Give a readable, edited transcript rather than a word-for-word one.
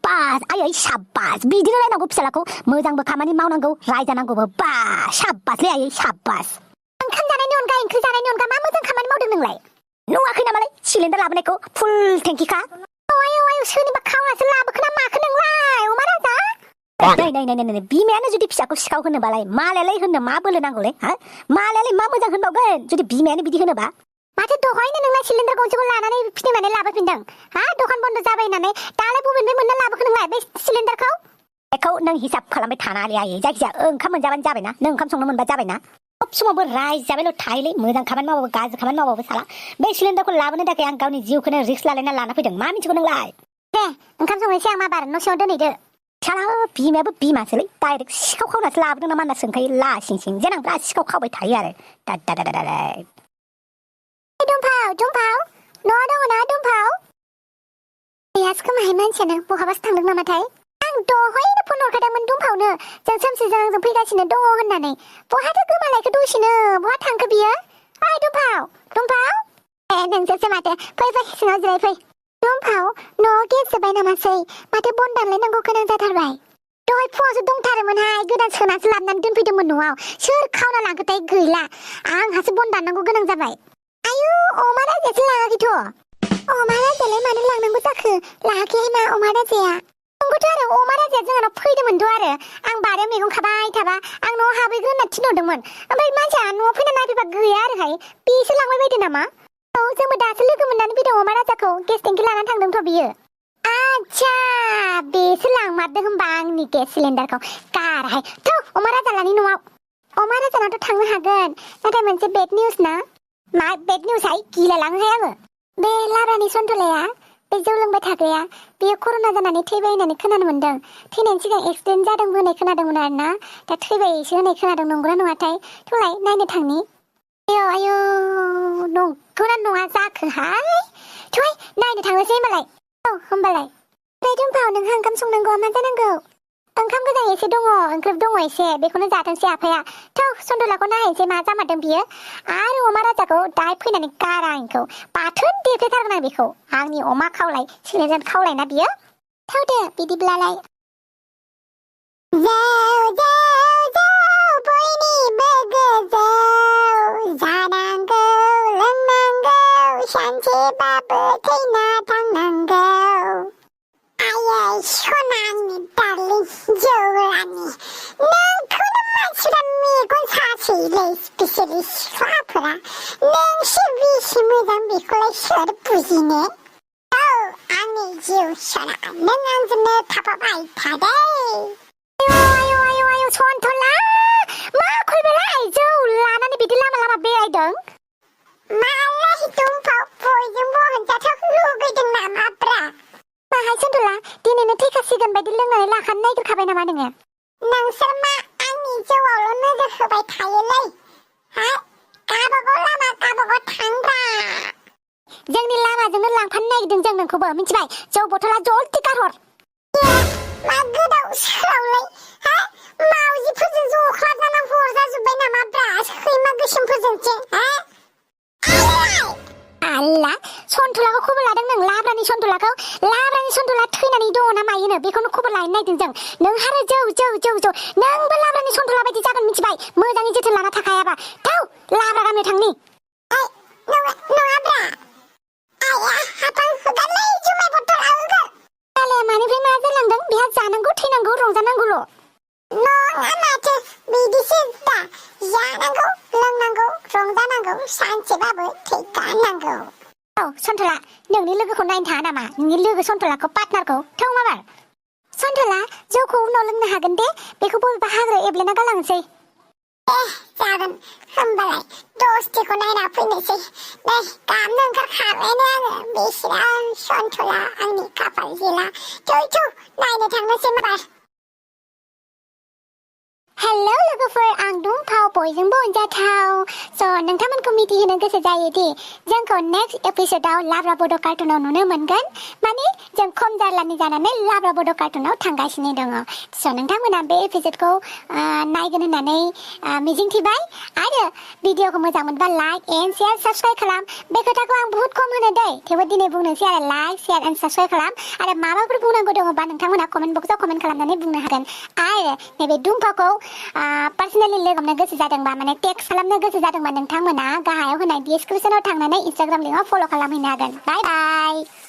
साब्बास आयै साब्बास बिदिनो रायनांगौ फिसालाखौ मोजांबो खामानि मावनांगौ रायजानांगौबो बा साब्बासलै आयै साब्बास ओंखाम जानायनि अनगा ओंख्रि जानायनि अनगा मा मोजां खामानि मावदों नोंलाय नुवाखै नामालाय सिलिन्डार लाबोनायखौ फुल टेंकिखा आयौ सोरनिबा खावनासो लाबोखो ना माखो नोंलाय अमा राजा नै बिमायानो जुदि फिसाखौ सिखाव होनोबालाय मालायालाय होननो मा बोलो नांगौलै हा मालायालाय मा मोजां होनबावगोन जुदि बिमायानो बिदि होनोबा माथो दहायनो नोंना सिलिन्डार गंसेखौ लानानै फिदिंनानै लाबोफिनदों हा दखान बन्द जाबाय होननानै दालाय बबेनिफ्राय मोनना लाबोखो नोंलाय बे सिलिन्डारखौ बेखौ नों हिसाब खालामबाय थानाङालै आयै जायखिजाया ओंखाम मोनजाबानो जाबायना नों ओंखाम संनो मोनबा जाबायना सब समावबो रायजाबायल' थायोलै मोजां खामानि मावबाबो गाज्रि खामानि मावबाबो साला बे सिलिन्डारखौ लाबोनो थाखाय आं गावनि जिउखौनो रिस्क लालायना लाना फैदों मा मिथिगौ नोंलाय दे ओंखाम संनोसै आं माबार न' सिङाव दोनहैदो साला बिमायाबो बिमासोलै डाइरेक्ट सिखाव खावनासो लाबोदों नामा होनना सोंखायो लासिं सिं जेनां बिराद सिखाव खावबाय थायो आरो दुमफाव न'आव दङ ना दुमफाव बेयासो खोमाहाय मानसियानो बहाबासो थांदों नामाथाय आं दहायनो फन हरखादोंमोन दुमफावनो जों सोमसिजों आंजों फैगासिनो दङ होननानै बहाथो गोमालायखो दसेनो बहा थांखो बियो ओइ दुमफाव नोंसोरसो माथो फै सिङाव जिराय फै दुमफाव न'आव गेस जोब्बाय नामासै माथो बन दानलायनांगौ गोनां जाथारबाय दहाय फुङावसो दंथारोमोनहाय गोदान सोनासो लाबोनानै दोनफैदोंमोन न'आव सोर खावना लांखोथाय गैला आंहासो बन दाननांगौ गोनां जाबाय आयु अमा राजायासो लाङाखैथ' अमा राजायालाय मानो लांनांगौ जाखो लाङाखैहाय मा अमा राजाया नंगौथ' आरो अमा राजाया जोंनाव फैदोंमोनथ' आरो आं बारियाव मैगं खाबाय थाबा आं न'आव हाबैग्रो होनना थिनहरदोंमोन ओमफ्राय मानसिया न'आव फैना नायफैबा गैया आरोहाय बेसो लांबाय बायदो नामा औ जोंबो दासो लोगो मोननानै फैदों अमा राजाखौ गेस टेंकि लानानै थांदोंथ' बियो आच्छा बेसो लांमारदों होनबा आंनि गेस सिलिन्डारखौ गाराहाय थौ अमा राजालानि न'आव अमा राजानावथ' थांनो हागोन नाथाय मोनसे बेड निउस ना मा बेड निउसहाय गिलाय लाङोहाय आङो बे लाब्रानि सन्थलाया बे जौ लोंबाय थाग्राया बेयो कर'ना जानानै थैबाय होननानै खोनानो मोनदों थैनायनि सिगां एक्सिडेन्ट जादों होननाय खोनादोंमोन आरोना दा थैबायसो होननाय खोनादों नंगौना नङाथाय थौलाय नायनो थांनि आयौ नंगौना नङा जाखोहाय थौहाय नायनो थांनोसै होमबालाय औ होमबालाय ओमफ्राय दुमफाव नोंहा ओंखाम संनांगौआ मा जानांगौ ओंखाम गोजां एसे दङ ओंख्रि दङ एसे बेखौनो जाथोंसै आफाया थौ सन्थलाखौ नायनोसै मा जामारदों बियो आरो अमा राजाखौ दाहाय फैनानै गारा आंखौ बाथोन देफैथारगोन आं बेखौ आंनि अमा खावलाय सिलिन्डार खावलायना बियो थावदो बिदिब्लालाय बयनिबो गोजौ जानांगौ लोंनांगौ सानसेबाबो थैना थांनांगौ आयै सनानि दारलिं जौरानि नोंखौनो मानसिफ्रा मेगन सासैलै बिसोरनि सिख्लाफोरा नोंसो बेसे मोजां बेखौलाय सोर बुजिनो औ आंनि जिउ सना नों आंजोंनो थाफाबाय थादै आयौ सन्थला मा खयबालाय जौ लानानै बिदि लामा लामा बेरायदों मालाय दुमफाव बयजोंबो होनजाथाव लुगैदों नामाब्रा माहाय सन्थला दिनैनो थैखासिगोन बायदि लोंनानै लाखानो नायगिरखाबाय नामा नोङो नोंसोर मा आंनि जौआवल' नोजोर होबाय थायोलै हा गाबागाव लामा गाबागाव थांब्रा जोंनि लामाजोंनो लांफानो नागिरदों जों नोंखौबो मिथिबाय जौ बथला जलदि गारहर मा गोदाव सोरावलै हा मावजिफोरजों जख्लाबनानै हरजाजोब्बाय नामाब्रा सैमा गोसोमफोरजोंसो हा आल्ला सन्थलाखौ खबर लादों नों लाब्रानि सन्थला थैनानै दङ ना मायोनो बेखौनो खबर लानो नागिरदों जों नों आरो जौ नोंबो लाब्रानि सन्थला बायदि जागोन मिथिबाय मोजाङै जोथोन लाना थाखायाबा थाव लाब्रा गामियाव थांनि नङाब्रा आया हाबां होगालै जुमाय बथला होगोन आलाया मानिफ्राय मा जालांदों बेहा जानांगौ थैनांगौ रंजानांगौल' नङा माथो बिदिसो दा जानांगौ लोंनांगौ रंजानांगौ सानसेबाबो थैगारनांगौ औ सन्थला नोंनि लोगोखौ नायनो थाङा नामा नोंनि लोगो सन्थलाखौ पार्टनारखौ थौ माबार सन्थला जौखौ उनाव लोंनो हागोन दे बेखौ बबेबा हाग्रायाव एब्लेना गालांसै जागोन होमबालाय दसथिखौ नायना फैनोसै नै गाबनो ओंखारखाबायानो आङो बेसेबां सन्थला आंनि खाफाल जिला थौ नायनो थांनोसै माबार हेलौ लोगोफोर आं दुंफाव बयजोंबो अनजाथाव स' नोंथांमोनखौ मिथिहोनो गोसो जायोदि जोंखौ नेक्स्ट एपिसोडाव लाब्रा बड' कार्टुनाव नुनो मोनगोन माने जों खम जारलानि जानानै लाब्रा बड' कार्टुनाव थांगासिनो दङ स' नोंथांमोना बे एपिसोडखौ नायगोन होननानै मिजिंथिबाय आरो भिडिअखौ मोजां मोनबा लाइक एन्ड शेयार साबस्क्राइब खालाम बे खोथाखौ आं बुहुत खम होनो दै थेवबो दिनै बुंनोसै आरो लाइक शेयार एन्ड साबस्क्राइब खालाम आरो माबाफोर बुंनांगौ दङबा नोंथांमोना कमेन्ट बक्सआव कमेन्ट खालामनानै बुंनो हागोन आरो नैबे दुंफावखौ पार्सनेलि लोगो हमनो गोसो जादोंबा माने टेक्स्ट खालामनो गोसो जादोंबा नोंथांमोना गाहायाव होनाय डिसक्रिपशनाव थांनानै इन्स्टाग्राम लिंकआव फल' खालामहैनो हागोन बाय बाय